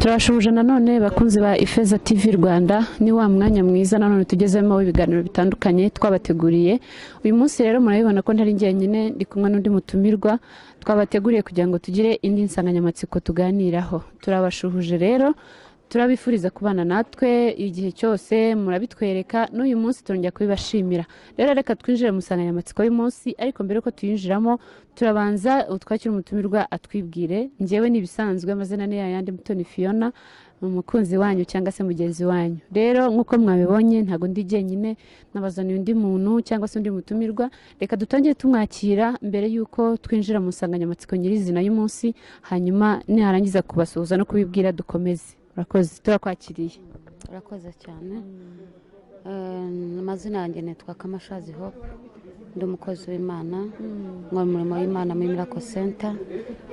Turabashuhuje nanone, bakunzi ba Ifeza TV Rwanda. Ni wa mwanya mwiza nanone tugezemo w'ibiganiro bitandukanye twabateguriye. Uyu munsi rero murabibona ko ntari njyenyine, ndi kumwe n'undi mutumirwa twabateguriye kugira ngo tugire indi nsanganyamatsiko tuganiraho. Turabashuhuje rero, turabifuriza kubana natwe igihe cyose, murabitwereka n'uyu munsi turongera kubibashimira. Rero reka twinjire mu nsanganyamatsiko y'umunsi, ariko mbere yuko tuyinjiramo turabanza twakire umutumirwa atwibwire. Njyewe ni ibisanzwe, amazina ni yayandi, Mutoni Fiona, umukunzi wanyu cyangwa se mugenzi wanyu. Rero nk'uko mwabibonye, ntabwo ndi jyenyine, nabazaniye undi muntu cyangwa se undi mutumirwa. Reka dutangire tumwakira mbere y'uko twinjira mu nsanganyamatsiko nyirizina y'umunsi, hanyuma niharangiza kubasuhuza no kubibwira dukomeze. Urakoze, turakwakiriye. Urakoze cyane. Amazina yanjye nitwa Kamashazi Hope, ndi umukozi w'Imana, nkora umurimo w'Imana muri Miracle Center.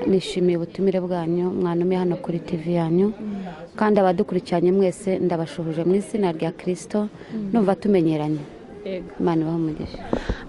Nishimiye ubutumire bwanyu mwanumiye hano kuri TV yanyu, kandi abadukurikiranye mwese ndabashuhuje mu izina rya Kirisito. Numva tumenyeranye. Imana ibahe umugisha.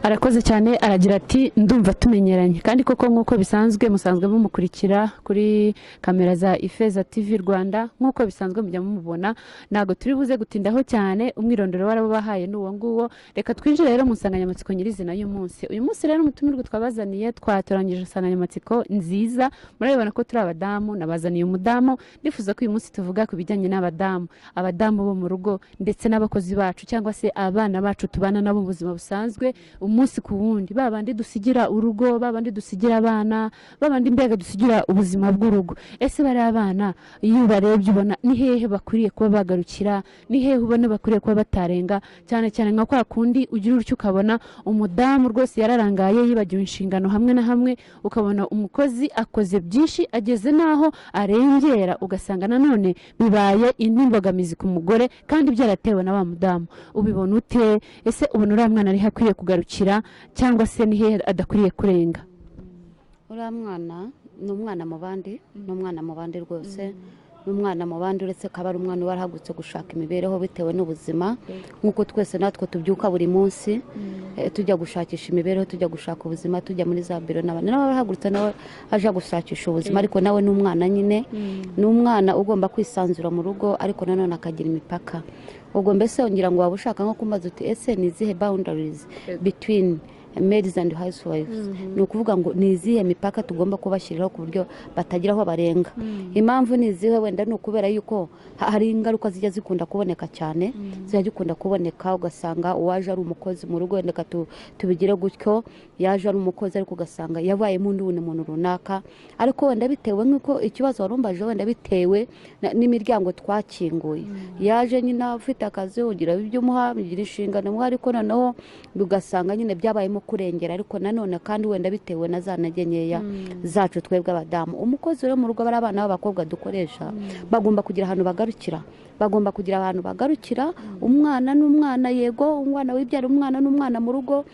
Arakoze cyane. Aragira ati: "Ndumva tumenyeranye." Kandi koko nk'uko bisanzwe, musanzwe mumukurikira kuri kamera za Ifeza TV Rwanda, nk'uko bisanzwe mujya mumubona. Ntabwo turi buze gutindaho cyane, umwirondoro warabahaye ni uwo nguwo. Reka twinjire rero mu nsanganyamatsiko nyirizina y'umunsi. Uyu munsi rero umutumirwa twabazaniye, twatoranyije insanganyamatsiko nziza. Murabibona ko turi abadamu, nabazaniye umudamu. Ndifuza ko uyu munsi tuvuga ku bijyanye n'abadamu, abadamu bo mu rugo ndetse n'abakozi bacu cyangwa se abana bacu tubana nabo mu buzima busanzwe umunsi ku wundi, ba bandi dusigira urugo, ba bandi dusigira abana, ba bandi mbega dusigira ubuzima bw'urugo. Ese bari abana, iyo ubarebye ubona ni hehe bakwiriye kuba bagarukira? Ni hehe ubona bakwiriye kuba batarenga? Cyane cyane nka kwa kundi ugira utyo ukabona umudamu rwose yararangaye, yibagiwe inshingano hamwe na hamwe, ukabona umukozi akoze byinshi, ageze n'aho arengera, ugasanga nanone bibaye indi mbogamizi ku mugore kandi byaratewe na wa mudamu. Ubibona ute? Ese ubona uriya mwana ariho akwiriye kugarukira, cyangwa se ni hehe adakwiriye kurenga? Uriya mwana ni umwana mu bandi, ni umwana mu bandi rwose, ni umwana mu bandi. Uretse ko aba ari umwana uba warahagurutse gushaka imibereho bitewe n'ubuzima, nk'uko twese natwe tubyuka buri munsi tujya gushakisha imibereho, tujya gushaka ubuzima, tujya muri za biro n'abandi, nawe arahagurutse, nawe aje gushakisha ubuzima. Ariko nawe ni umwana nyine, ni umwana ugomba kwisanzura mu rugo, ariko nanone akagira imipaka. Ubwo mbese ngira ngo waba ushaka nko kumbaza uti: "Ese ni izihe boundaries between maids and housewives?" Ni ukuvuga ngo ni izihe mipaka tugomba kubashyiriraho ku buryo batagira aho barenga? Impamvu ni izihe? Wenda ni ukubera yuko hari ingaruka zijya zikunda kuboneka cyane, zijya zikunda kuboneka, ugasanga uwaje ari umukozi mu rugo, wenda tubigire gutyo, yaje ari umukozi ariko ugasanga yabayemo undi wundi muntu runaka. Ariko wenda bitewe nk'uko ikibazo warumbaje, wenda bitewe n'imiryango twakinguye, yaje nyine ufite akazi, ugira ibyo umuha, ugira inshingano umuha, ariko noneho ugasanga nyine byabayemo kurengera. Ariko nanone kandi wenda bitewe na za ntege nkeya zacu twebwe abadamu. Umukozi rero mu rugo, bari abana b'abakobwa dukoresha, bagomba kugira ahantu bagarukira, bagomba kugira ahantu bagarukira. Umwana n'umwana, yego, umwana wibyara, umwana n'umwana mu rugo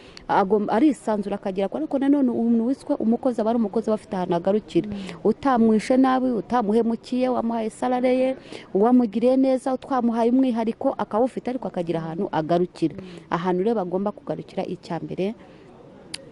arisanzura akagera kure, ariko nanone umuntu wiswe umukozi aba ari umukozi, aba afite ahantu agarukira. Utamwishe nabi, utamuhemukiye, wamuhaye salary ye, wamugiriye neza, twamuhaye umwihariko akawufite, ariko akagira ahantu agarukira. Ahantu rero bagomba kugarukira, icya mbere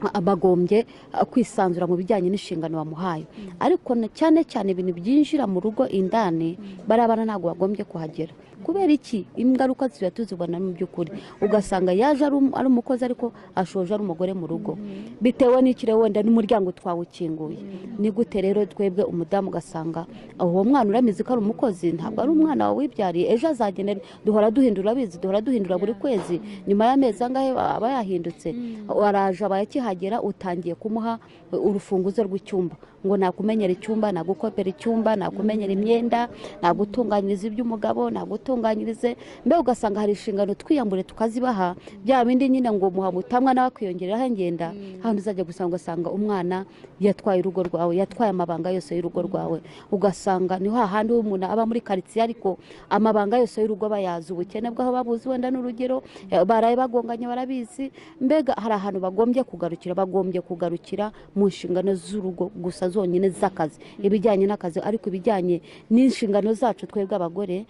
bagombye kwisanzura mu bijyanye n'inshingano bamuhaye, ariko cyane cyane ibintu byinjira mu rugo indani, bariya bana ntabwo bagombye kuhagera. Kubera iki? Ingaruka ziba tuzibona mu by'ukuri, ugasanga yaje ari umukozi ariko ashoje ari umugore mu rugo. Bitewe n'iki rero? Wenda n'umuryango twawukinguye. Ni gute rero twebwe umudamu ugasanga uwo mwana uramizi ko ari umukozi, ntabwo ari umwana wawe wibyariye, ejo azagenera? Duhora duhindura, abizi, duhora duhindura buri kwezi, nyuma y'amezi angahe aba yahindutse. Araje, abaye akihagera utangiye kumuha urufunguzo rw'icyumba, ngo nakumenyera icyumba, nagukopera icyumba, nakumenyera imyenda, nagutunganyiriza iby'umugabo, nagutunganyirize mbe. Ugasanga hari inshingano twiyambure tukazibaha, bya bindi nyine ngo muhamutamwa nawe akiyongereraho ngenda hano, uzajya gusanga ugasanga umwana yatwaye urugo rwawe, yatwaye amabanga yose y'urugo rwawe. Ugasanga ni hahandi umuntu aba muri karitsiye ariko amabanga yose y'urugo bayazi, ubukene bw'aho babuzi, wenda n'urugero baraye bagonganye barabizi. Mbega hari ahantu bagombye kugarukira, bagombye kugarukira mu nshingano z'urugo gusa. zonyine z'akazi, ibijyanye n'akazi, ariko ibijyanye n'inshingano zacu twebwe abagore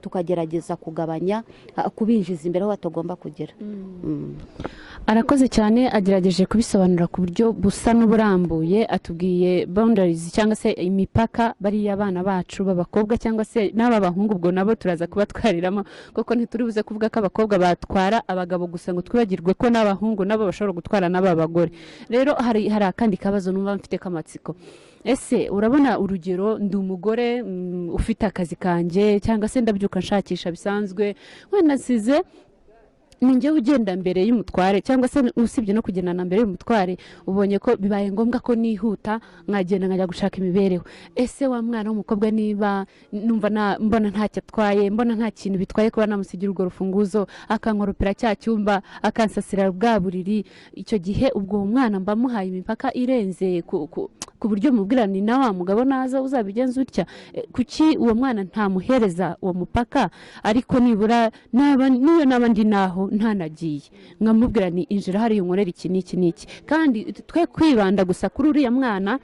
tukagerageza kugabanya kubinjiza imbere aho batagomba kugera. Arakoze cyane, agerageje kubisobanura ku buryo busa n'uburambuye. Atubwiye boundaries cyangwa se imipaka bariya abana bacu b'abakobwa cyangwa se n'aba bahungu, ubwo nabo turaza kubatwariramo, kuko ntituri buze kuvuga ko abakobwa batwara abagabo gusa ngo twibagirwe ko n'abahungu nabo bashobora gutwara n'aba bagore. Rero hari akandi kabazo numva mfite k'amatsiko. Ese urabona, urugero, ndi umugore ufite akazi kanjye, cyangwa se ndabyuka nshakisha bisanzwe, wenda nsize ni njyewe ugenda mbere y'umutware, cyangwa se usibye no kugendana mbere y'umutware, ubonye ko bibaye ngombwa ko nihuta nkagenda nkajya gushaka imibereho. Ese wa mwana w'umukobwa, niba numva mbona ntacyo atwaye, mbona nta kintu bitwaye kuba namusigira urwo rufunguzo, akankoropera cya cyumba, akansasira bwa buriri, icyo gihe ubwo uwo mwana mba muhaye imipaka irenze ku buryo mubwira ni na wa mugabo naza uzabigenza utya? Kuki uwo mwana ntamuhereza uwo mupaka, ariko nibura naba niyo naba ndi naho ntanagiye, nkamubwira ni injira hariya unkorera iki n'iki n'iki? Kandi twe kwibanda gusa kuri uriya mwana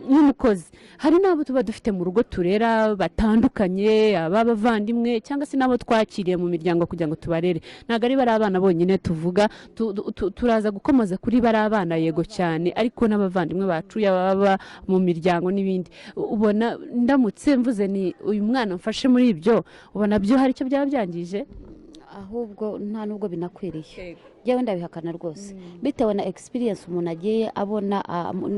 nk'umukozi, hari n'abo tuba dufite mu rugo turera batandukanye, ab'abavandimwe cyangwa se n'abo twakiriye mu miryango kugira ngo tubarere. Ntabwo ari bari abana bonyine tuvuga, turaza gukomoza kuri bari abana, yego cyane, ariko n'abavandimwe bacu, yaba baba mu miryango n'ibindi. Ubona ndamutse mvuze ni uyu mwana mfashe muri ibyo, ubona byo hari icyo byaba byangije? Ahubwo nta nubwo binakwiriye, njyewe ndabihakana rwose, bitewe na experience umuntu agiye abona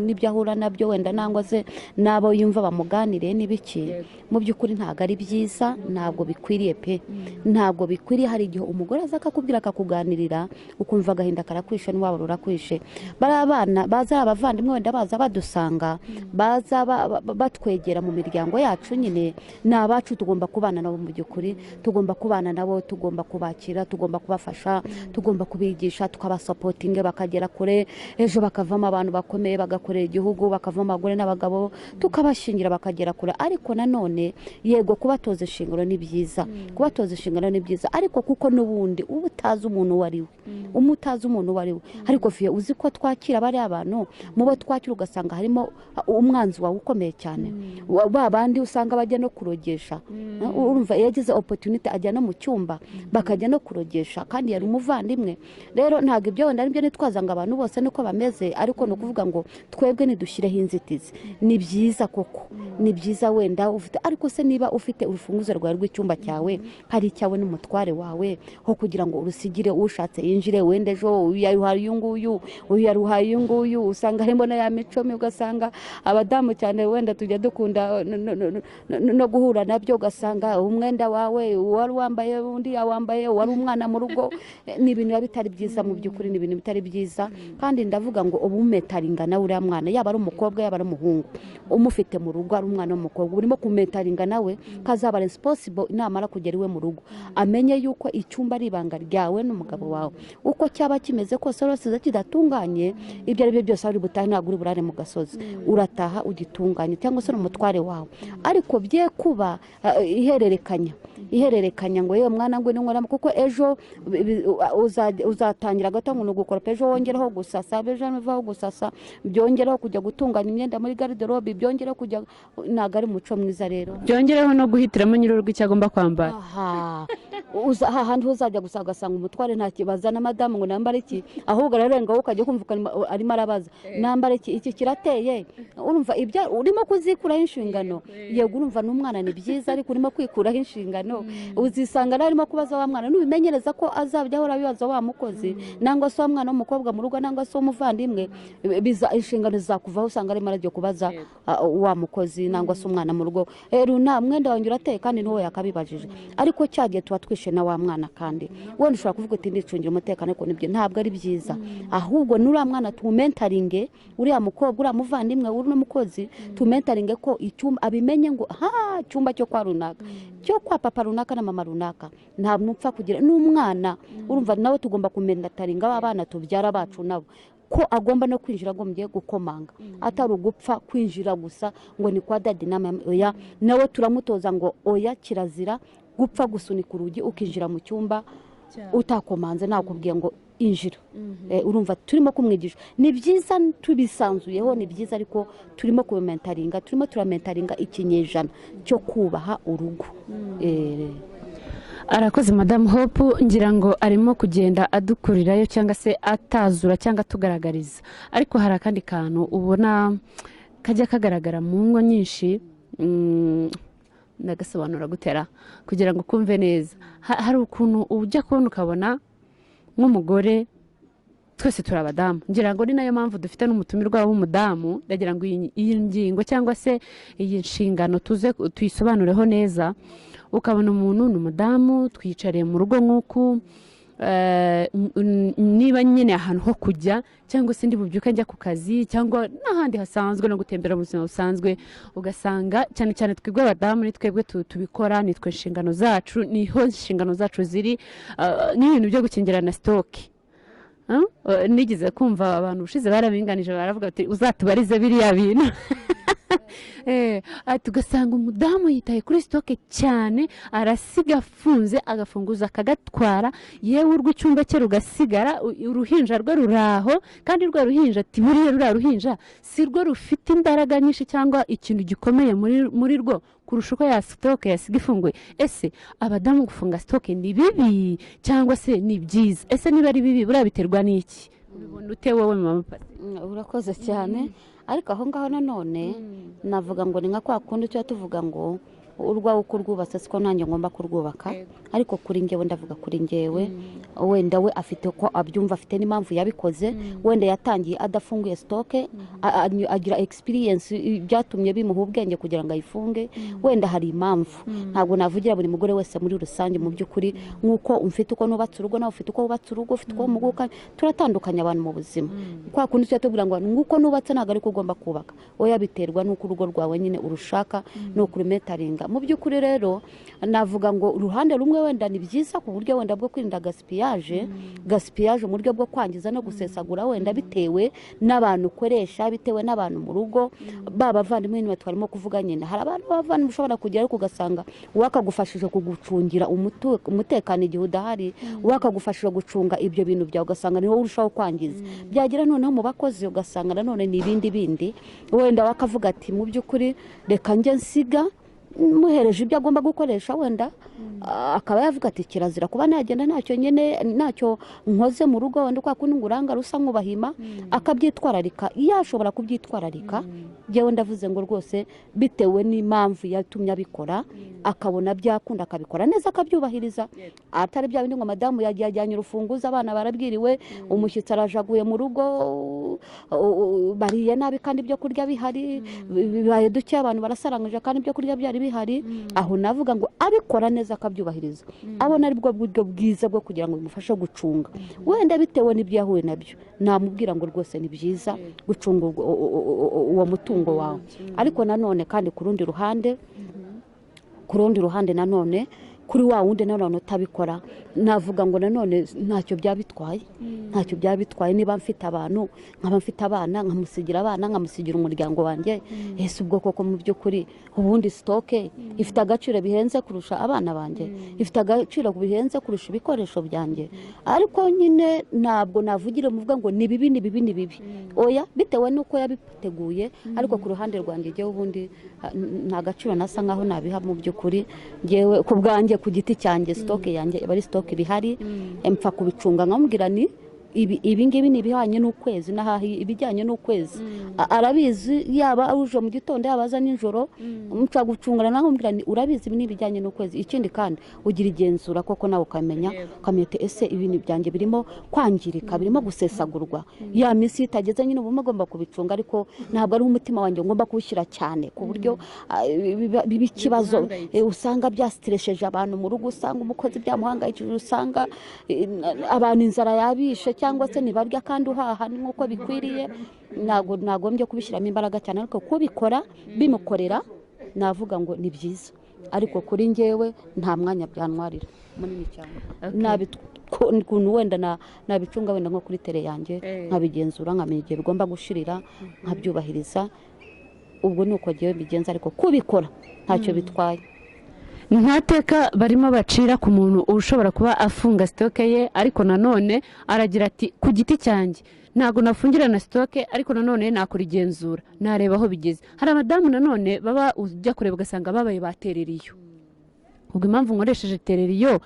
n'ibyo ahura nabyo wenda, nangwa se n'abo yumva bamuganiriye n'ibiki. Mu by'ukuri ntabwo ari byiza, ntabwo bikwiriye pe, ntabwo bikwiriye. Hari igihe umugore aza akakubwira, akakuganirira, ukumva agahinda karakwishe n'uwaba rurakwishe. Bariya bana baza ari abavandimwe wenda, baza badusanga, baza batwegera mu miryango yacu nyine, ni abacu, tugomba kubana nabo. Mu by'ukuri tugomba kubana nabo, tugomba kubakira, tugomba kubafasha, tugomba kubigisha, tukabasupportinga bakagera kure, ejo bakavamo abantu bakomeye, bagakorera igihugu, bakavamo abagore n'abagabo, tukabashingira bakagera kure. Ariko nanone, yego, kubatoza inshingano ni byiza, kubatoza inshingano ni byiza, ariko kuko n'ubundi uba utazi umuntu uwo ari we, uba utazi umuntu uwo ari we. Ariko fiye, uzi ko twakira bariya bantu, mu bo twakira ugasanga harimo umwanzi wawe ukomeye cyane, ba bandi usanga bajya no kurogesha. Urumva, iyo agize opportunity ajya no mu cyumba, bakajya no kurogesha, kandi yari umuvandimwe. Rero ntabwo ibyo wenda aribyo nitwaza ngo abantu bose niko bameze, ariko ni ukuvuga ngo twebwe ntidushyireho inzitizi. Ni byiza koko, ni byiza wenda ufite, ariko se niba ufite urufunguzo rwawe rw'icyumba cyawe, hari icyawe n'umutware wawe, ho kugira ngo urusigire ushatse yinjire, wenda ejo uyu yaruhaye uyu nguyu, uyu yaruhaye uyu nguyu, usanga harimo na ya mico mibi. Ugasanga abadamu cyane wenda tujya dukunda no guhura nabyo, ugasanga umwenda wawe wari wambaye undi yawambaye, wari umwana mu rugo. Ni ibintu biba bitari byiza mu by'ukuri, ni ibintu bitari byiza. Kandi ndavuga ngo ubu umentoringa nawe uriya mwana, yaba ari umukobwa, yaba ari umuhungu, umufite mu rugo ari umwana w'umukobwa, urimo kumentoringa nawe kazaba responsible. Namara kugera iwe mu rugo, amenye yuko icyumba ari ibanga ryawe n'umugabo wawe, uko cyaba kimeze kose, wasize kidatunganye, ibyo ari byo byose, ari butahe, ntabwo uri burare mu gasozi, urataha ugitunganye, cyangwa se n'umutware wawe. Ariko bye kuba ihererekanya ihererekanya ngo yewe mwana ngo ninkoramo, kuko ejo uzatangira gato ngo ni ugukoropa, ejo wongereho gusasa, ejo bivaho gusasa byongereho kujya gutunganya imyenda muri garde-robe, byongereho kujya. Ntabwo ari umuco mwiza rero. Byongereho no guhitiramo nyir'urugo icyo agomba kwambara. Aha hahandi uzajya gusa ugasanga umutware nta kibaza na madamu ngo nambare iki, ahubwo ararengaho ukajya kumva arimo arabaza nambare iki, iki kirateye. Urumva ibyo urimo kuzikuraho inshingano. Yego, urumva n'umwana ni byiza, ariko urimo kwikuraho inshingano. Uzisanga nawe arimo kubaza wa mwana, nubimenyereza ko azajya ahora abibaza wa mukozi, nangwa se wa mwana w'umukobwa mu rugo, nangwa se w'umuvandimwe, biza inshingano zizakuvaho, usanga arimo arajya kubaza wa mukozi nangwa se umwana mu rugo: "Runa, mwenda wanjye urateye?" Kandi n'uwo yakabibajije. Ariko cya gihe tuba twishe na wa mwana. Kandi wenda ushobora kuvuga uti ndicungira umutekano, ariko nibyo ntabwo ari byiza. Ahubwo n'uriya mwana tumentoringe, uriya mukobwa, uriya muvandimwe, uri n'umukozi, tumentoringe ko icyumba abimenye ngo ha icyumba cyo kwa runaka, cyo kwa papa runaka na mama runaka, nta mpfa kugira n'umwana. Urumva nawe tugomba kumentoringa ba bana tubyara bacu nabo, ko agomba no kwinjira agombye gukomanga, atari ugupfa kwinjira gusa ngo ni kwa daddy na mama. Oya, nawe turamutoza ngo oya, kirazira gupfa gusunika urugi ukinjira mu cyumba utakomanze. Nakubwiye ngo Injira. Urumva turimo kumwigisha, ni byiza, tubisanzuyeho, ni byiza, ariko turimo kubimentaringa, turimo turamentaringa ikinyejana cyo kubaha urugo. Arakoze Madamu Hope. Ngira ngo arimo kugenda adukurirayo cyangwa se atazura cyangwa atugaragariza, ariko hari akandi kantu ubona kajya kagaragara mu ngo nyinshi. Ndagasobanura gutera kugira ngo ukumve neza. Hari ukuntu ujya kubona ukabona nk'umugore, twese turi abadamu, ngira ngo ni nayo mpamvu dufite n'umutumirwa w'umudamu. Ndagira ngo iyi ngingo cyangwa se iyi nshingano tuze tuyisobanureho neza. Ukabona umuntu ni umudamu, twiyicariye mu rugo nk'uku, niba nyine ahantu ho kujya cyangwa se ndi bubyuke njya ku kazi cyangwa n'ahandi hasanzwe no gutembera mu buzima busanzwe, ugasanga cyane cyane twebwe abadamu ni twebwe tubikora, ni twe inshingano zacu, niho inshingano zacu ziri, n'ibintu byo gukingirana stock. Nigeze kumva abantu ubushize barabinganije, baravuga bati: "Uzatubarize biriya bintu." Ati ugasanga umudamu yitaye kuri stock cyane, arasiga afunze, agafunguza akagatwara, yewe urw'icyumba cye rugasigara, uruhinja rwe ruraho, kandi rwa ruhinja, ati buriya ruriya ruhinja si rwo rufite imbaraga nyinshi cyangwa ikintu gikomeye muri rwo kurusha uko ya stock yasiga ifunguye. Ese abadamu gufunga stock ni bibi cyangwa se ni byiza? Ese niba ari bibi, buriya biterwa n'iki? Ubibona ute wowe, mama Pasi? Urakoze cyane, ariko aho ngaho nanone navuga ngo ni nka kwa kundi tuba tuvuga ngo urwawe uko urwubatse siko nanjye ngomba kurwubaka. Ariko kuri njyewe, ndavuga kuri njyewe, wenda we afite uko abyumva, afite n'impamvu yabikoze. Wenda yatangiye adafunguye stock, agira experience byatumye bimuha ubwenge kugira ngo ayifunge. Wenda hari impamvu. Ntabwo navugira buri mugore wese muri rusange. Mu by'ukuri, nk'uko umfite uko nubatse urugo, nawe ufite uko wubatse urugo, ufite uko muguka, turatandukanye abantu mu buzima. Kwa kundi tujya tubwira ngo nguko nubatse ntabwo ariko ugomba kubaka. Oya, biterwa n'uko urugo rwawe nyine urushaka n'uko urumetaringa. Mu by'ukuri rero navuga ngo uruhande rumwe wenda ni byiza ku buryo wenda bwo kwirinda gaspillage, mu buryo bwo kwangiza no gusesagura, wenda bitewe n'abantu ukoresha, bitewe n'abantu mu rugo, ba bavandimwe nyine twarimo kuvuga nyine. Hari abantu b'abavandimwe ushobora kugera ariko ugasanga uwakagufashije kugucungira umutekano igihe udahari, uwakagufashije gucunga ibyo bintu byawe, ugasanga ni wowe urushaho kwangiza. Byagera noneho mu bakozi, ugasanga nanone ni ibindi bindi. Wenda wakavuga ati: "Mu by'ukuri reka njye nsiga muhereje ibyo agomba gukoresha." Wenda akaba yavuga ati: "Kirazira kuba nagenda ntacyo nyine, ntacyo nkoze mu rugo." Wenda kwa kundi ngo uranga rusa nk'ubahima, akabyitwararika, yashobora kubyitwararika. Njyewe ndavuze ngo rwose bitewe n'impamvu yatumye abikora, akabona byakunda, akabikora neza, akabyubahiriza, atari bya bindi ngo madamu yagiye ajyanye urufunguzo, abana barabwiriwe, umushyitsi arajaguye mu rugo, bariye nabi kandi ibyo kurya bihari, bibaye duke, abantu barasarangije kandi ibyo kurya byari bihari. Aho navuga ngo abikora neza, akabyubahiriza, abona ari bwo buryo bwiza bwo kugira ngo bimufashe gucunga, wenda bitewe n'ibyo yahuye nabyo, namubwira ngo rwose ni byiza gucunga uwo mutungo wawe. Ariko nanone kandi ku rundi ruhande nanone, kuri wa wundi nanone utabikora, navuga ngo nanone ntacyo byaba bitwaye, ntacyo byaba bitwaye. Niba mfite abantu, nkaba mfite abana, nkamusigira abana, nkamusigira umuryango wanjye, ese ubwo koko mu by'ukuri ubundi stock ifite agaciro bihenze kurusha abana banjye? Ifite agaciro bihenze kurusha ibikoresho byanjye? Ariko nyine ntabwo navugira muvuga ngo ni bibi, ni bibi, ni bibi. Oya, bitewe n'uko yabiteguye. Ariko ku ruhande rwanjye njyewe ubundi nta gaciro nasa nkaho nabiha. Mu by'ukuri njyewe ku bwanjye, ku giti cyanjye, stock yanjye iba ari stock bihari, mpfa kubicunga, nkamubwira ni ibi ngibi ni ibihwanye n'ukwezi, nahahi ibijyanye n'ukwezi. Arabizi, yaba uje mu gitondo, yaba aza nijoro, nshobora gucungana nawe nkamubwira ni: "Urabizi, ibi ni ibijyanye n'ukwezi." Ikindi kandi ugira igenzura koko nawe ukamenya uti: "Ese ibintu byanjye birimo kwangirika, birimo gusesagurwa?" Ya minsi itageze nyine uba ugomba kubicunga, ariko ntabwo ari umutima wanjye ngomba kuwushyira cyane ku buryo biba ikibazo. Usanga byasitiresheje abantu mu rugo, usanga umukozi byamuhangayikishije, usanga abantu inzara yabishe cyangwa se ntibarya kandi uhaha nk'uko bikwiriye. Ntabwo nagombye kubishyiramo imbaraga cyane, ariko kubikora bimukorera navuga ngo ni byiza. Ariko kuri njyewe nta mwanya byantwarira munini cyane. Ukuntu wenda nabicunga wenda nko kuri tele yanjye, nkabigenzura, nkamenya igihe bigomba gushirira, nkabyubahiriza, ubwo ni uko ngewe mbigenza. Ariko kubikora ntacyo bitwaye. Nta teka barimo bacira ku muntu ushobora kuba afunga stock ye, ariko nanone aragira ati: "Ku giti cyanjye ntabwo nafungira na stock, ariko nanone nakora igenzura, nareba aho bigeze." Hari abadamu nanone baba ujya kureba ugasanga babaye baterera iyo. Ubwo impamvu nkoresheje tereriyo,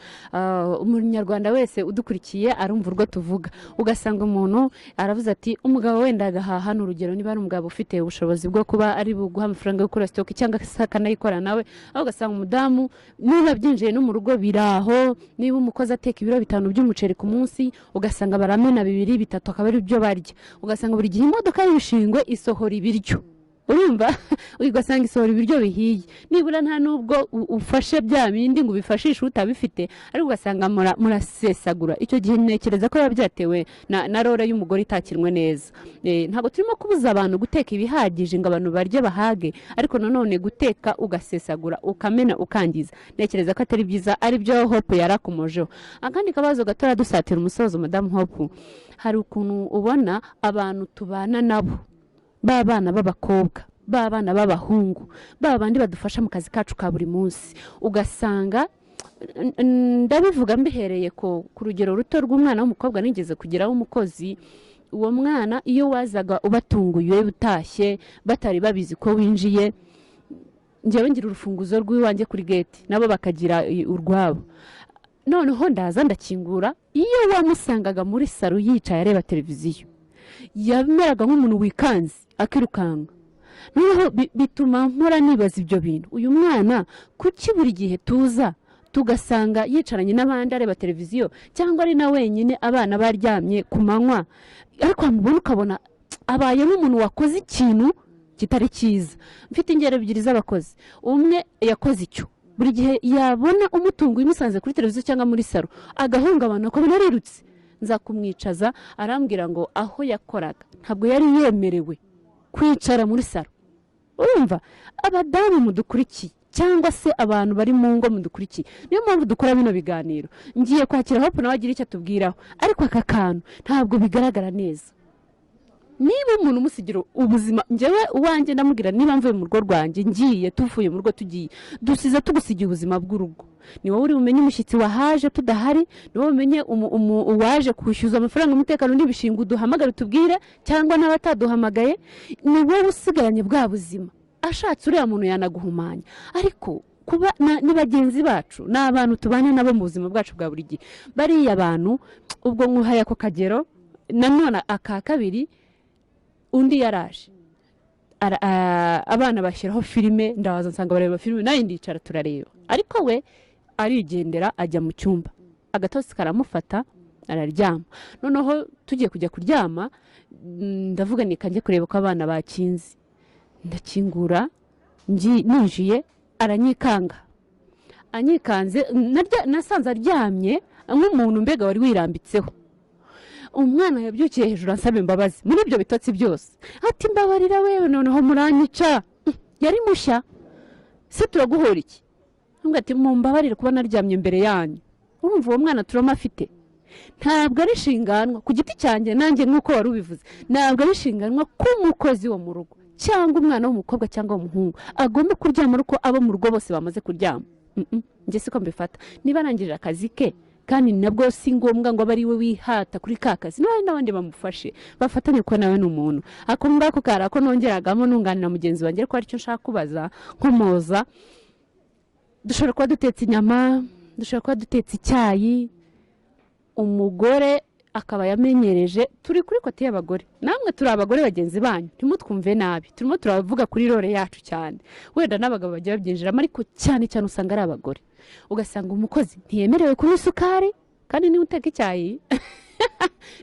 umunyarwanda wese udukurikiye arumva urwo tuvuga. Ugasanga umuntu aravuze ati umugabo wenda agahaha, ni urugero, niba ari umugabo ufite ubushobozi bwo kuba ari buguha amafaranga yo gukora stock cyangwa se akanayikora nawe, aho ugasanga umudamu niba byinjiye no mu rugo biraho, niba umukozi ateka ibiro 5 by'umuceri ku munsi, ugasanga baramena bibiri, bitatu, akaba ari byo barya. Ugasanga buri gihe imodoka y'ibishingwe isohora ibiryo, urumva, ugasanga isohora ibiryo bihiye, nibura nta nubwo ufashe bya bindi ngo ubifashishe utabifite, ariko ugasanga murasesagura. Icyo gihe ntekereza ko biba byatewe na role y'umugore itakinwe neza. Ntabwo turimo kubuza abantu guteka ibihagije ngo abantu barye bahage, ariko nanone guteka ugasesagura, ukamena, ukangiza, ntekereza ko atari byiza, ari byo Hope yarakomojeho. Akandi kabazo gatoya dusatira umusozo, Madamu Hope: hari ukuntu ubona abantu tubana nabo, ba bana b'abakobwa, ba bana b'abahungu, ba bandi badufasha mu kazi kacu ka buri munsi, ugasanga ndabivuga mbihereye ku rugero ruto rw'umwana w'umukobwa nigeze kugeraho umukozi. Uwo mwana iyo wazaga ubatunguye, utashye batari babizi ko winjiye, njyewe ngira urufunguzo rw'iwanjye kuri gate, nabo bakagira urwabo. Noneho ndaza ndakingura, iyo wamusangaga muri salon yicaye areba televiziyo, yameraga nk'umuntu wikanze akirukanka. Noneho bituma mpora nibaza ibyo bintu: uyu mwana kuki buri gihe tuza tugasanga yicaranye n'abandi areba televiziyo, cyangwa ari na wenyine abana baryamye ku manywa, ariko wamubona ukabona abaye nk'umuntu wakoze ikintu kitari cyiza? Mfite ingero ebyiri z'abakozi. Umwe yakoze icyo, buri gihe yabona umutungo imusanze kuri televiziyo cyangwa muri salon agahungabana, akabona arirutse. Nza kumwicaza, arambwira ngo aho yakoraga ntabwo yari yemerewe kwicara muri salon. Urumva, abadamu mudukurikiye cyangwa se abantu bari mu ngo mudukurikiye, niyo mpamvu dukora bino biganiro. Ngiye kwakira Hope nawe agira icyo atubwiraho, ariko aka kantu ntabwo bigaragara neza. Niba umuntu umusigira ubuzima, njyewe uwanjye ndamubwira: niba mvuye mu rugo rwanjye, ngiye, tuvuye mu rugo tugiye, dusize tugusigiye ubuzima bw'urugo, ni wowe uri bumenye umushyitsi wahaje tudahari, ni wowe umenye uwaje kwishyuza amafaranga, umutekano n'ibishinga, uduhamagare utubwire, cyangwa n'abataduhamagaye, ni wowe usigaranye bwa buzima. Ashatse uriya muntu yanaguhumanya. Ariko kuba ni bagenzi bacu, ni abantu tubana nabo mu buzima bwacu bwa buri gihe, bariya bantu. Ubwo nkuhaye ako kagero. Nanone aka kabiri, undi yaraje, abana bashyiraho filime, ndabaza nsanga bareba filime, nanjye ndicara turareba, ariko we arigendera ajya mu cyumba, agatotsi karamufata araryama. Noneho tugiye kujya kuryama, ndavuga ni kanjye kureba ko abana bakinze. Ndakingura, ninjiye aranyikanga. Anyikanze, nasanze aryamye nk'umuntu mbega wari wirambitseho. Umwana yabyukiye hejuru ansaba imbabazi muri ibyo bitotsi byose, ati: "Mbabarira wewe, noneho muranyica." Yari mushya se, turaguhora iki? Nubwo ati: "Mumbabarire kuba naryamye imbere yanyu." Urumva uwo mwana turama afite? Ntabwo ari inshingano ku giti cyanjye nanjye, nk'uko wari ubivuze, ntabwo ari inshingano ko umukozi wo mu rugo cyangwa umwana w'umukobwa cyangwa w'umuhungu agomba kuryama ariko abo mu rugo bose bamaze kuryama. Njye siko mbifata. Niba arangije akazi ke, kandi nabwo si ngombwa ngo abe ari we wihata kuri ka kazi, niba hari n'abandi bamufashe bafatanye, kuko nawe ni umuntu. Ako ngako kari ako nongeragamo nunganira mugenzi wanjye, ariko aricyo nshaka kubaza nkomoza: dushobora kuba dutetse inyama, dushobora kuba dutetse icyayi, umugore akaba yamenyereje. Turi kuri côté y'abagore, namwe turi abagore bagenzi banyu, ntimutwumve nabi, turimo turavuga kuri role yacu cyane. Wenda n'abagabo bagiye babyinjiramo, ariko cyane cyane usanga ari abagore. Ugasanga umukozi ntiyemerewe kunywa isukari, kandi niba uteka icyayi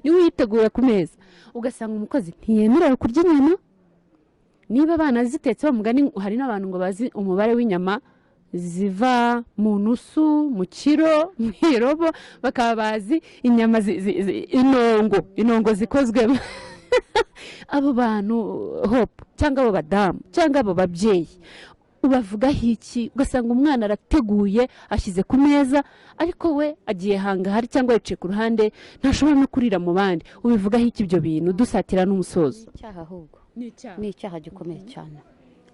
niwe uyitegura ku meza. Ugasanga umukozi ntiyemerewe kurya inyama niba abana zitetse. Mugani hari n'abantu ngo bazi umubare w'inyama ziva mu nusu, mu kiro, mu irobo, bakaba bazi inyama inongo zikozwemo. Abo bantu, Hope, cyangwa abo badamu cyangwa abo babyeyi, ubavugaho iki? Ugasanga umwana arateguye, ashyize ku meza, ariko we agiye hangahari cyangwa yicaye ku ruhande, ntashobora no kurira mu bandi. Ubivugaho iki ibyo bintu, dusatira n'umusozo? Icyaha ahubwo ni icyaha gikomeye cyane.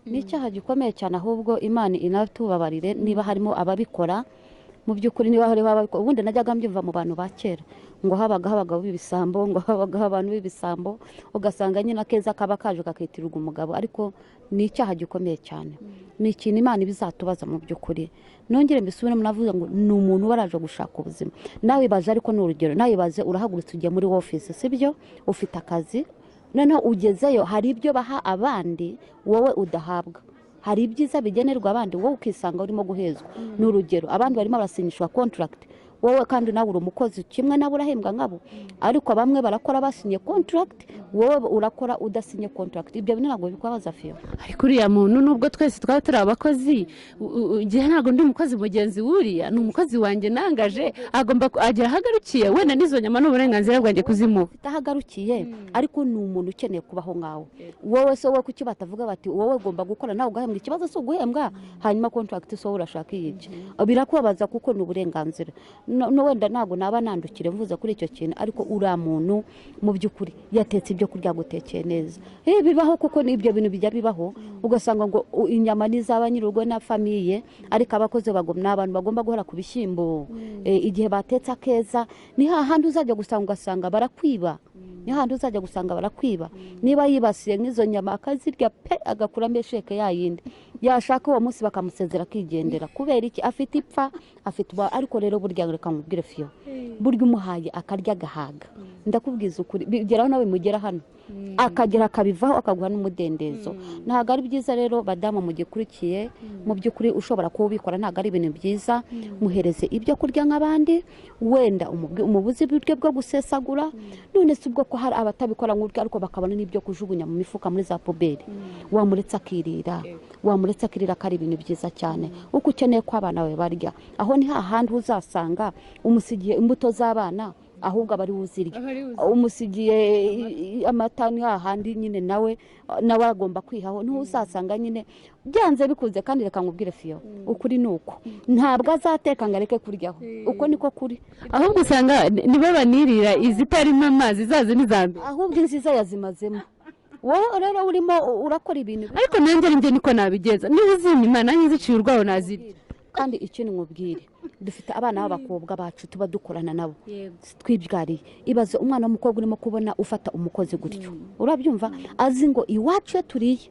Ni icyaha gikomeye cyane, ahubwo Imana inatubabarire niba harimo ababikora. Mu by'ukuri niba hariho ababikora, ubundi najyaga mbyumva mu bantu ba kera ngo habagaho abagabo b'ibisambo, ngo habagaho abantu b'ibisambo, ugasanga nyine akeza kaba kaje kakitirirwa umugabo. Ariko ni icyaha gikomeye cyane, ni ikintu Imana ibizatubaza mu by'ukuri. Nongere mbisubiremo, navuze ngo ni umuntu waraje gushaka ubuzima. Nawe ibaze, ariko ni urugero, nawe ibaze urahagurutse ugiye muri office, sibyo? Ufite akazi, noneho ugezeyo hari ibyo baha abandi wowe udahabwa, hari ibyiza bigenerwa abandi wowe ukisanga urimo guhezwa. Ni urugero, abandi barimo barasinyishwa contract, wowe kandi nawe uri umukozi kimwe nabo, urahembwa nkabo, ariko bamwe barakora basinye contract, wowe urakora udasinye contract. Ibyo bintu ntabwo bikubabaza, Fiyo? Ariko uriya muntu, nubwo twese twaba turi abakozi, igihe ntabwo ndi umukozi mugenzi w'uriya, ni umukozi wanjye nangaje, agomba agera aho agarukiye. Wenda n'izo nyama ni uburenganzira bwanjye kuzimuha. Ufite aho agarukiye, ariko ni umuntu ukeneye kubaho nkawe. Wowe se, wowe kuki batavuga bati wowe ugomba gukora nawe ugahembwa? Ikibazo si uguhembwa, hanyuma contract se wowe urashaka iyiki? Birakubabaza kuko ni uburenganzira. No wenda ntabwo naba nandukire mvuze kuri icyo kintu, ariko uriya muntu mu by'ukuri yatetse ibyo kurya, agutekeye neza. Bibaho kuko n'ibyo bintu bijya bibaho, ugasanga ngo inyama ni iz'aba nyir'urugo na famille, ariko abakozi ni abantu bagomba guhora ku bishyimbo. Igihe batetse akeza, ni hahandi uzajya gusanga ugasanga barakwiba, ni hahandi uzajya gusanga barakwiba. Niba yibasiye nk'izo nyama akazirya pe, agakuramo esheke yayindi, yashaka uwo munsi bakamusezera akigendera. Kubera iki? Afite ipfa, afite uba. Ariko rero burya reka nkubwire, Fiyo, burya umuhaye akarya agahaga, ndakubwiza ukuri, bigeraho nawe mugera hano akagera akabivaho, akaguha n'umudendezo. Ntabwo ari byiza rero, badamu mugikurikiye, mu by'ukuri ushobora kuba ubikora, ntabwo ari ibintu byiza. Muhereze ibyo kurya nk'abandi, wenda umubuze uburyo bwo gusesagura. None si ubwo ko hari abatabikora nk'uryo, ariko bakabona n'ibyo kujugunya mu mifuka, muri za poubelle? Wamuretse akirira, wamuretse akirira, ko ari ibintu byiza cyane uko ukeneye ko abana bawe barya. Aho ni hahandi uzasanga umusigiye imbuto z'abana, ahubwo aba ari we uzirya, umusigiye amata, ni hahandi nyine nawe agomba kwihaho. Niho uzasanga nyine byanze bikunze. Kandi reka nkubwire, Fiyo, ukuri ni uko ntabwo azateka ngo areke kuryaho, uko niko kuri. Ahubwo usanga nibo banirira izitarimo amazi, zazi n'iza mbere. Ahubwo inziza yazimazemo. Wowe rero urimo urakora ibintu. Ariko nanjye ari njye niko nabigenza, niba uzimpa nanjye ziciye urwaho nazirya. Kandi ikindi nkubwire, dufite abana b'abakobwa bacu tuba dukorana nabo twibyariye. Ibaze umwana w'umukobwa urimo kubona ufata umukozi gutyo, urabyumva? Azi ngo iwacu iyo turiye,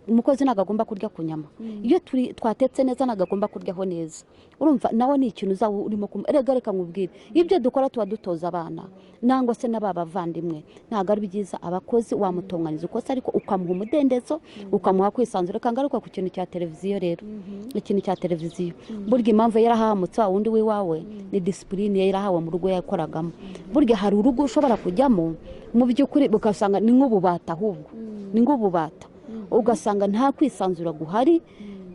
umukozi ntabwo agomba kurya ku nyama, iyo turi twatetse neza ntabwo agomba kuryaho neza. Urumva nawe ni ikintu uzaba urimo erega reka nkubwire, ibyo dukora tuba dutoza abana nangwa se n'aba bavandimwe. Ntabwo ari byiza. Abakozi wamutunganiza ukosa, ariko ukamuha umudendezo, ukamuha kwisanzura. Reka ngaruka ku kintu cya televiziyo rero. Ikintu cya televiziyo, burya impamvu yarahahamutse wa wundi w'iwawe ni discipline yarahawe mu rugo yakoragamo. Burya hari urugo ushobora kujyamo mu by'ukuri ugasanga ni nk'ububata, ahubwo ni nk'ububata, ugasanga nta kwisanzura guhari.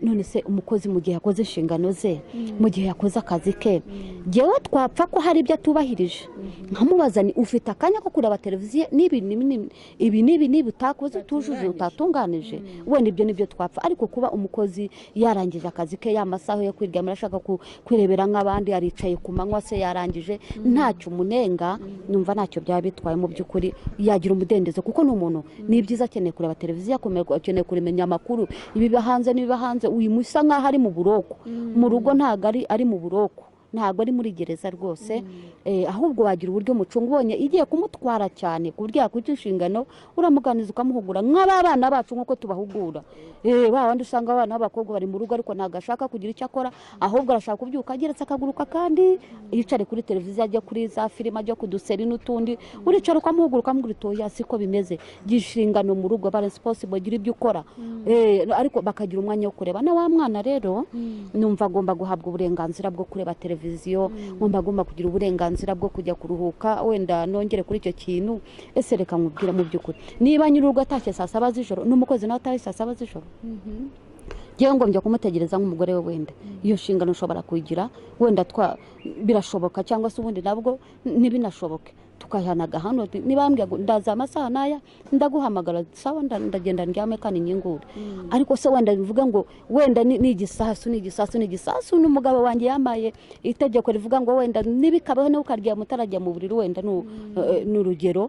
None se umukozi mu gihe yakoze inshingano ze, mu gihe yakoze akazi ke, ngewe twapfa ko hari ibyo atubahirije, nkamubaza ni ufite akanya ko kureba televiziyo n'ibi n'ibi ibi n'ibi n'ibi utakoze, utujuje, utatunganije, wenda ibyo nibyo twapfa. Ariko kuba umukozi yarangije akazi ke, ya masaha yo kwiryamira, ashaka kwirebera nk'abandi, aricaye ku manywa se yarangije, ntacyo umunenga, numva ntacyo byaba bitwaye. Mu by'ukuri yagira umudendezo kuko ni umuntu, ni byiza, akeneye kureba televiziyo, akeneye kumenya amakuru ibiba hanze n'ibiba hanze. Uyu musa nk'aho ari mu buroko mu rugo, ntabwo ari mu buroko, ntabwo ari muri gereza rwose. Ahubwo wagira uburyo mucunga, ubonye igiye kumutwara cyane ku buryo yakwica inshingano, uramuganiza ukamuhugura nk'aba bana bacu nk'uko tubahugura. Ba bandi usanga abana b'abakobwa bari mu rugo, ariko ntabwo ashaka kugira icyo akora, ahubwo arashaka kubyuka ageretse akaguruka kandi yicare kuri televiziyo, ajya kuri za filime, ajya ku duseri n'utundi. Uricara ukamuhugura, ukamubwira uti oya, siko bimeze, gira inshingano mu rugo, ba responsible, gira ibyo ukora. Ariko bakagira umwanya wo kureba. Na wa mwana rero numva agomba guhabwa uburenganzira bwo kureba televiziyo, ngomba kugira uburenganzira bwo kujya kuruhuka. Wenda nongere kuri icyo kintu, ese reka nkubwire, mu by'ukuri niba nyir'urugo atashye saa 7 z'ijoro n'umukozi nawe atashye saa 7 z'ijoro, ngewe ngombye kumutegereza nk'umugore we, wenda iyo nshingano ushobora kuyigira, wenda twa birashoboka, cyangwa se ubundi nabwo ntibinashoboke, tukahanaga hano. Niba mbwira ngo ndaza amasaha n'aya ndaguhamagara, sawa, ndagenda ndyame kandi nyingure. Ariko se wenda bivuga ngo wenda ni igisasu, ni igisasu, ni igisasu, n'umugabo wanjye yambaye itegeko rivuga ngo wenda nibikabaho nawe ukaryama utarajya mu buriri, wenda ni urugero.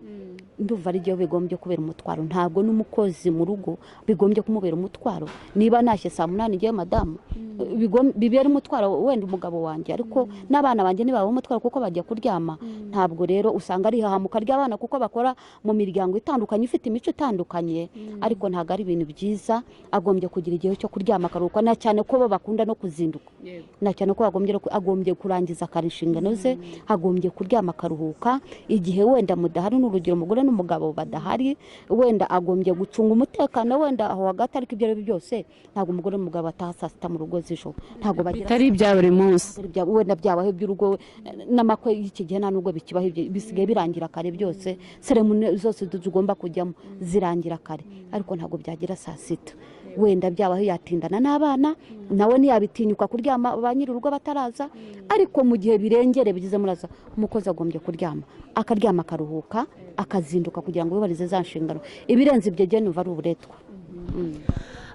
Ndumva ari byo bigombye kubera umutwaro. Ntabwo n'umukozi mu rugo bigombye kumubera umutwaro. Niba nashye saa 8 ngiye madamu, bibera umutwaro wenda umugabo wanjye, ariko n'abana banjye ntibaba umutwaro kuko bajya kuryama. Ntabwo rero usanga ari ihahamuka ry'abana kuko bakora mu miryango itandukanye ifite imico itandukanye, ariko ntabwo ari ibintu byiza. Agombye kugira igihe cyo kuryama akaruhuka, na cyane ko bo bakunda no kuzinduka, na cyane ko agombye kurangiza akara inshingano ze, agombye kuryama akaruhuka. Igihe wenda mudahari, n'urugero umugore n'umugabo badahari, wenda agombye gucunga umutekano wenda aho hagati, ariko ibyo ari byo byose ntabwo umugore n'umugabo bataha saa 6 mu rugo z'ijoro, ntabwo bagira bitari ibya buri munsi. Wenda byabaho iby'urugo n'amakwe y'iki gihe nta nubwo bikibaho, bisigaye birangira kare byose, seremoni zose tugomba kujyamo zirangira kare, ariko ntabwo byagira saa 6. Wenda byabaho yatindana n'abana, nawe ntiyabitinyuka kuryama ba nyir'urugo bataraza, ariko mu gihe birengere bigize muraza, umukozi agombye kuryama, akaryama akaruhuka, akazinduka kugira ngo yubahirize za nshingano. Ibirenze ibyo jye numva ari uburetwa.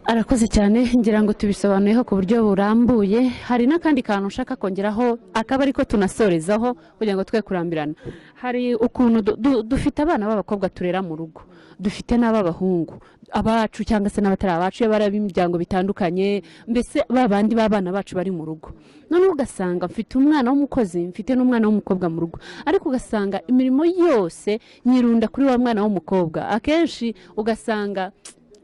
Arakoze cyane, ngira ngo tubisobanuyeho ku buryo burambuye. Hari n'akandi kantu ushaka kongeraho, akaba ariko tunasorezaho kugira ngo twe kurambirana. Hari ukuntu dufite abana b'abakobwa turera mu rugo, dufite n'ab'abahungu abacu cyangwa se n'abatari abacu, iyo bari ab'imiryango bitandukanye, mbese ba bandi b'abana bacu bari mu rugo. Noneho ugasanga mfite umwana w'umukozi, mfite n'umwana w'umukobwa mu rugo, ariko ugasanga imirimo yose nyirunda kuri wa mwana w'umukobwa. Akenshi ugasanga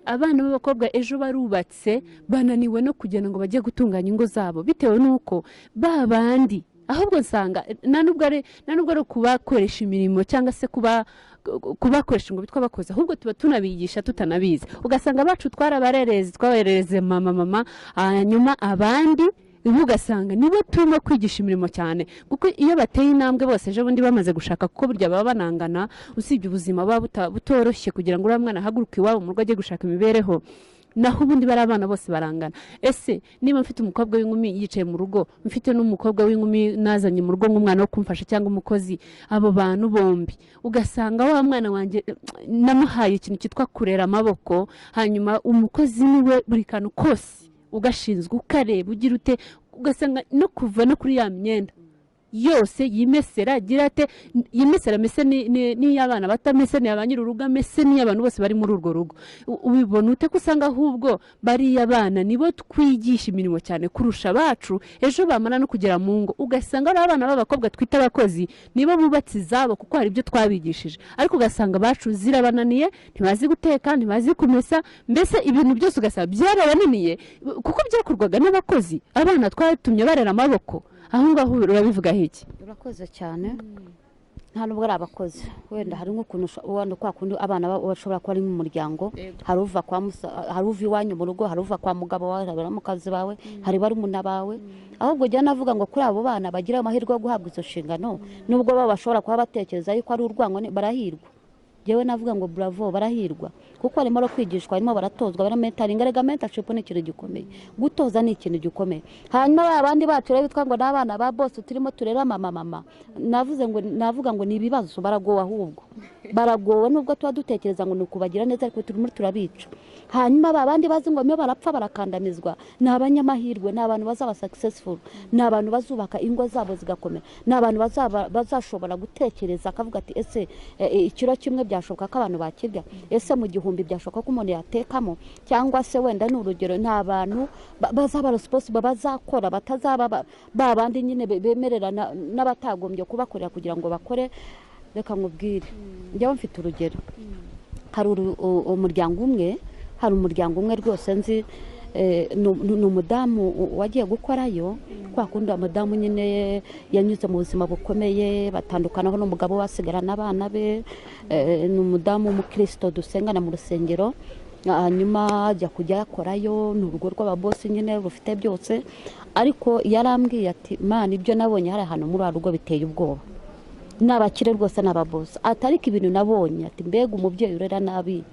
abana b'abakobwa ejo barubatse bananiwe no kugenda ngo bajye gutunganya ingo zabo, bitewe n'uko ba bandi ahubwo nsanga nta nubwo ari kubakoresha imirimo cyangwa se kubakoresha ngo bitwa abakozi, ahubwo tuba tunabigisha tutanabizi. Ugasanga abacu twarabarereze, twabarereze mama, hanyuma abandi ugasanga nibo turimo kwigisha imirimo cyane, kuko iyo bateye intambwe bose ejo bundi bamaze gushaka, kuko burya baba banangana, usibye ubuzima buba butoroshye kugira ngo uriya mwana ahaguruke iwabo mu rugo ajye gushaka imibereho, naho ubundi bari abana bose barangana. Ese niba mfite umukobwa w'inkumi yicaye mu rugo, mfite n'umukobwa w'inkumi nazanye mu rugo nk'umwana wo kumfasha cyangwa umukozi, abo bantu bombi ugasanga wa mwana wanjye namuhaye ikintu cyitwa kurera amaboko, hanyuma umukozi niwe buri kantu kose ugashinzwe, ukareba ugira ute, ugasanga no kuva no kuri ya myenda yose yimesera agira ate, yimesera mese n'iy'abana batamese, n'iy'aba nyir'urugo amese, n'iy'abantu bose bari muri urwo rugo. Ubibona ute ko usanga ahubwo bariya bana nibo twigisha imirimo cyane kurusha abacu, ejo bamara no kugera mu ngo ugasanga ari abana b'abakobwa twita abakozi nibo bubatse izabo kuko hari ibyo twabigishije, ariko ugasanga abacu zirabananiye, ntibazi guteka, ntibazi kumesa, mbese ibintu byose ugasanga byarabananiye kuko byakorwaga n'abakozi. Abana twatumye barera amaboko. Aho ngaho urabivuga iki? Urakoze cyane. Nta nubwo ari abakozi, wenda hari nk'ukuntu wenda kwa kundi abana bashobora kuba ari mu muryango, hari uva kwa hari uva iwanyu mu rugo, hari uva kwa mugabo wawe, hari mukazi bawe, hari barumuna bawe. Ahubwo jya navuga ngo kuri abo bana bagira amahirwe yo guhabwa izo nshingano, nubwo baba bashobora kuba batekereza yuko ari urwango, barahirwa. Jewe navuga ngo bravo, barahirwa kuko barimo no kwigishwa, barimo baratozwa, baramentaringa. Rega mentorship ni ikintu gikomeye, gutoza ni ikintu gikomeye. Hanyuma abandi bacu rero bitwa ngo n'abana ba boss turimo turera mama, navuze ngo navuga ngo ni ibibazo, baragowe, ahubwo baragowe, nubwo tuba dutekereza ngo ni ukubagira neza, ariko turimo turabica. Hanyuma abandi bazi ngo mwe barapfa barakandamizwa, ni abanyamahirwe, ni abantu bazaba successful, ni abantu bazubaka ingo zabo zigakomera, ni abantu bazashobora gutekereza akavuga ati ese ikiro kimwe byashoboka ko abantu bakirya, ese mu gihumbi byashoboka ko umuntu yatekamo, cyangwa se wenda ni urugero, ni abantu bazaba responsible, bazakora, batazaba babandi nyine bemerera n'abatagombye kubakorera kugira ngo bakore. Reka nkubwire, njyewe mfite urugero, hari umuryango umwe, hari umuryango umwe rwose nzi, ni umudamu wagiye gukorayo, kwa kundi umudamu nyine yanyuze mu buzima bukomeye, batandukanaho n'umugabo we asigarana n'abana be, ni umudamu w'umukristo dusengana mu rusengero, hanyuma ajya kujya yakorayo, ni urugo rw'ababosi nyine rufite byose, ariko yarambwiye ati mana ibyo nabonye hari ahantu muri rugo biteye ubwoba, n'abakire rwose n'ababosi, atariko ibintu nabonye, ati mbega umubyeyi urera nabi.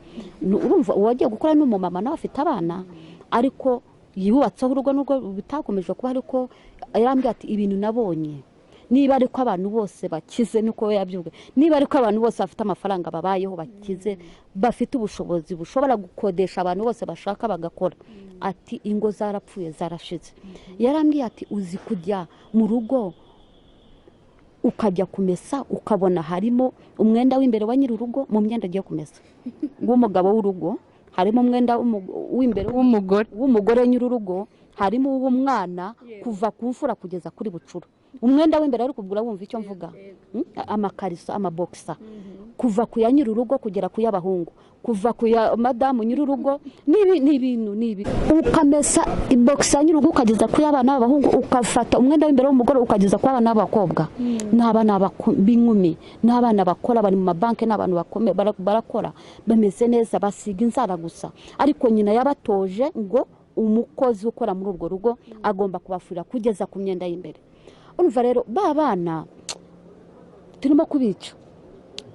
Urumva uwagiye gukora n'umumama nawe afite abana, ariko yubatseho urugo nubwo bitakomeje kuba, ariko yarambwiye ati ibintu nabonye, niba ariko abantu bose bakize, niko yabyuga, niba ariko abantu bose bafite amafaranga babayeho bakize, bafite ubushobozi bushobora gukodesha abantu bose bashaka bagakora, ati ingo zarapfuye zarashize. Yarambwiye ati uzi kujya mu rugo Ukajya kumesa ukabona harimo umwenda w'imbere wa nyir'urugo mu myenda agiye kumesa w'umugabo w'urugo, harimo umwenda w'imbere w'umugore nyir'urugo, harimo uw'umwana kuva ku mfura kugeza kuri bucura. Umwenda w'imbere ariko ubwo urabumva icyo mvuga, amakariso, amabokisa, kuva ku ya nyir'urugo kugera ku y'abahungu, kuva ku ya madamu nyir'urugo, n'ibintu n'ibi. Ukamesa ibokisa ya nyir'urugo ukageza ku y'abana b'abahungu, ukafata umwenda w'imbere w'umugore ukageza ku bana b'abakobwa. N'abana b'inkumi, n'abana bakora bari mu mabanki, n'abantu bakomeye barakora bameze neza, basiga inzara gusa. Ariko nyina yabatoje ngo umukozi ukora muri urwo rugo agomba kubafurira kugeza ku myenda y'imbere. Urumva rero ba bana turimo kubica.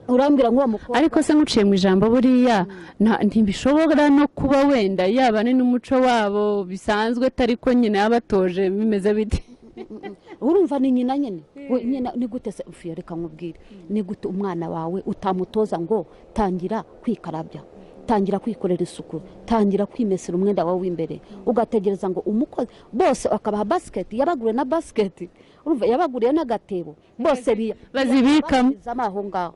Urambwira ngo uwo mukobwa ariko se nkuciye mu ijambo, buriya ntibishobora no kuba wenda yaba ni n'umuco wabo bisanzwe, atari ko nyina yabatoje, bimeze bite? Urumva ni nyina nyine. Nyina ni gute se? Ufiye, reka nkubwire, ni gute umwana wawe utamutoza ngo tangira kwikarabya, tangira kwikorera isuku, tangira kwimesera umwenda wawe w'imbere, ugategereza ngo umukozi bose akabaha basiketi, yabaguriye na basiketi, urumva yabaguriye n'agatebo, bose bazibikamo aho ngaho.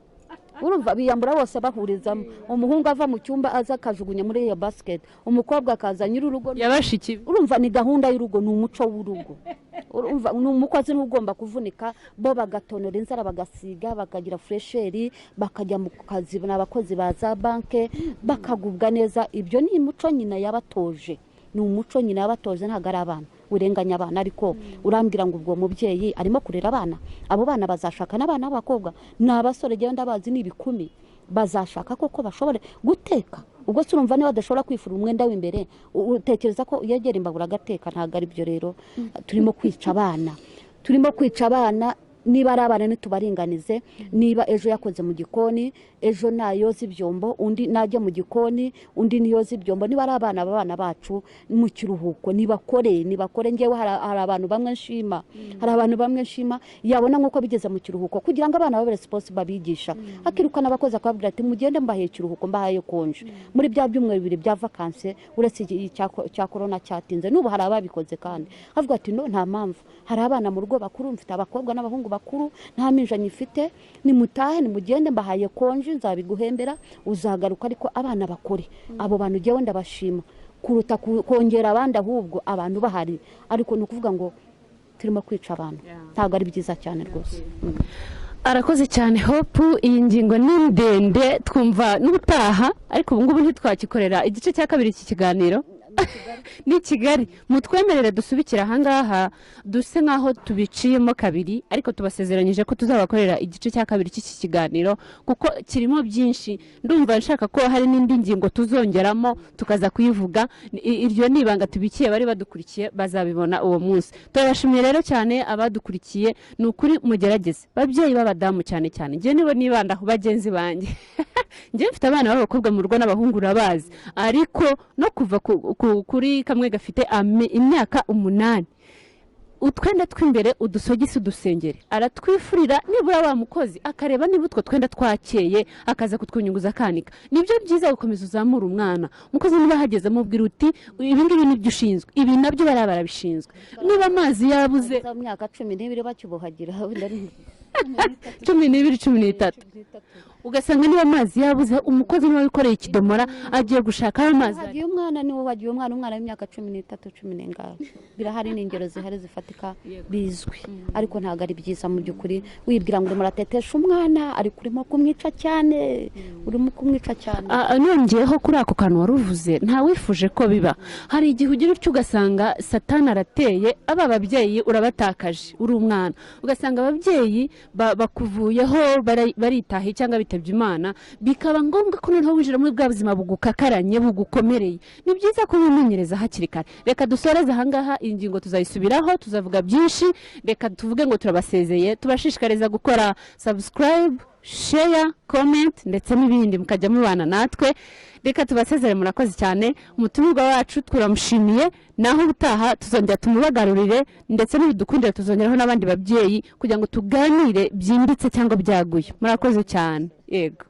Urumva biyambura bose bahurizamo, umuhungu ava mu cyumba aza akajugunya muri iyo basiketi, umukobwa akaza nyir'urugo yabashiki. Urumva ni gahunda y'urugo, ni umuco w'urugo. Urumva ni umukozi niwe ugomba kuvunika, bo bagatonora inzara, bagasiga, bakagira furesheri, bakajya mu kazi, ni abakozi ba za banke, bakagubwa neza. Ibyo ni umuco nyina yabatoje, ni umuco nyina yabatoje, ntabwo ari abana urenganya abana. Ariko urambwira ngo ubwo mubyeyi arimo kurera abana, abo bana bazashaka n'abana b'abakobwa ni abasore, genda bazi ni ibikumi, bazashaka koko bashobore guteka? Ubwo se urumva niba badashobora kwifura umwenda w'imbere, utekereza ko yegera imbabura agateka? Ntabwo ari byo. Rero turimo kwica abana, turimo kwica abana. Niba ari abana ntitubaringanize. Niba ejo yakoze mu gikoni, ejo nayoza ibyombo, undi najya mu gikoni, undi niyoza ibyombo. Niba ari abana, abana bacu mu kiruhuko nibakore, nibakore. Ngewe hari abantu bamwe nshima, hari abantu bamwe nshima, yabona nk'uko bigeze mu kiruhuko kugira ngo abana babe responsible babigisha, akirukana abakozi akababwira ati mugende mbahaye ikiruhuko, mbahaye konje muri bya byumweru bibiri bya vakanse, uretse cya korona cyatinze. N'ubu hari ababikoze kandi avuga ati no nta mpamvu, hari abana mu rugo bakuru, mfite abakobwa n'abahungu bakuru, nta minja nyifite, nimutahe nimugende mbahaye konje, nzabiguhembera uzagaruka. Ariko abana bakore. Abo bantu jyewe ndabashima kuruta kongera abandi, ahubwo abantu bahari. Ariko ni ukuvuga ngo turimo kwica abantu, ntabwo ari byiza cyane rwose. Arakoze cyane Hope. Iyi ngingo ni ndende, twumva n'ubutaha, ariko ubu ngubu ntitwakikorera igice cya kabiri iki kiganiro ni Kigali. Mutwemerere dusubikira ahangaha, duse nk'aho tubiciyemo kabiri, ariko tubasezeranyije ko tuzabakorera igice cya kabiri cy'iki kiganiro kuko kirimo byinshi. Ndumva nshaka ko hari n'indi ngingo tuzongeramo tukaza kuyivuga. Iryo ni ibanga tubikiye bari badukurikiye, bazabibona uwo munsi. Turabashimiye rero cyane abadukurikiye, ni ukuri mugerageze babyeyi b'abadamu cyane cyane, njye nibo nibandaho bagenzi banjye. Njye mfite abana b'abakobwa mu rugo n'abahungu urabazi, ariko no kuva kuri kamwe gafite imyaka 8, utwenda tw'imbere, udusogisi, udusengeri aratwifurira, nibura wa mukozi akareba niba utwo twenda twakeye akaza kutwunyunguza akanika. Nibyo byiza gukomeza uzamura umwana. Umukozi niba ahageze amubwira uti ibi ngibi nibyo ushinzwe, ibi nabyo bariya barabishinzwe. Niba amazi yabuze mu myaka 12 bakibuhagira, 12, 13, ugasanga niba amazi yabuze umukozi niwe wikoreye ikidomora agiye gushaka amazi. Wagiye umwana, niwe wagiye umwana, umwana w'imyaka 13, 10 n'ingahe. Birahari, ni ingero zihari zifatika bizwi, ariko ntabwo ari byiza mu by'ukuri. Wibwira ngo urimo uratetesha umwana, ariko urimo kumwica cyane, urimo kumwica cyane. Nongeyeho kuri ako kantu wari uvuze, ntawifuje ko biba. Hari igihe ugira utyo ugasanga satani arateye, aba babyeyi urabatakaje uri umwana, ugasanga ababyeyi bakuvuyeho baritahiye cyangwa bitabye Imana, bikaba ngombwa ko noneho winjira muri bwa buzima bugukakaranye bugukomereye. Ni byiza kubimenyereza hakiri kare. Reka dusoreze ahangaha, iyi ngingo tuzayisubiraho, tuzavuga byinshi. Reka tuvuge ngo turabasezeye, tubashishikariza gukora subscribe, share, comment ndetse n'ibindi, mukajya mubana natwe. Reka tubasezere, murakoze cyane. Umutumirwa wacu turamushimiye, naho ubutaha tuzongera tumubagarurire, ndetse n'ibidukundira tuzongeraho n'abandi babyeyi kugira ngo tuganire byimbitse cyangwa byaguye. Murakoze cyane. Yego.